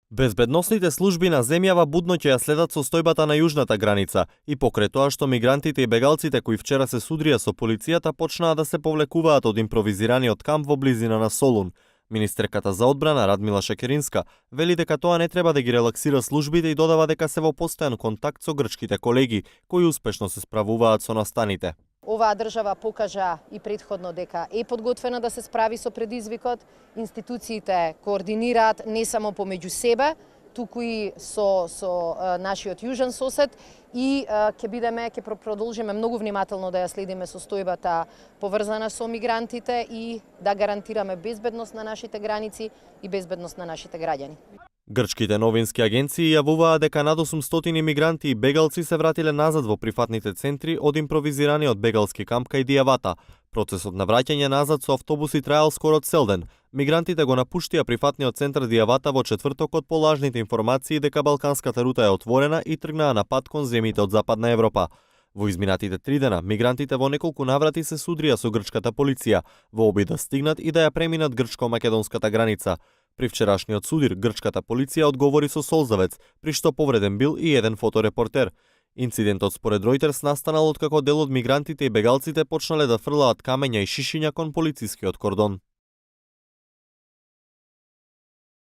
Безбедносните служби на земјава будно ќе ја следат состојбата на јужната граница и покрај тоа што мигрантите и бегалците кои вчера се судрија со полицијата почнаа да се повлекуваат од импровизираниот камп во близина на Солун. Министерката за одбрана Радмила Шекеринска вели дека тоа не треба да ги релаксира службите и додава дека се во постојан контакт со грчките колеги кои успешно се справуваат со настаните. Оваа држава покажа и претходно дека е подготвена да се справи со предизвикот. Институциите координираат не само помеѓу себе, туку и со нашиот јужен сосед и ќе продолжиме многу внимателно да ја следиме состојбата поврзана со мигрантите и да гарантираме безбедност на нашите граници и безбедност на нашите граѓани. Грчките новински агенции јавуваа дека над 800 мигранти и бегалци се вратиле назад во прифатните центри од импровизираниот бегалски камп кај Дијавата. Процесот на враќање назад со автобуси траел скоро цел ден. Мигрантите го напуштија прифатниот центар Дијавата во четврток од полажните информации дека балканската рута е отворена и тргнаа на пат кон земјите од Западна Европа. Во изминатите 3 дена, мигрантите во неколку наврати се судрија со грчката полиција, во обид да стигнат и да ја преминат грчко-македонската граница. При вчерашниот судир, грчката полиција одговори со солзавец, при што повреден бил и еден фоторепортер. Инцидентот според Reuters настанал откако дел од мигрантите и бегалците почнале да фрлаат камења и шишиња кон полицискиот кордон.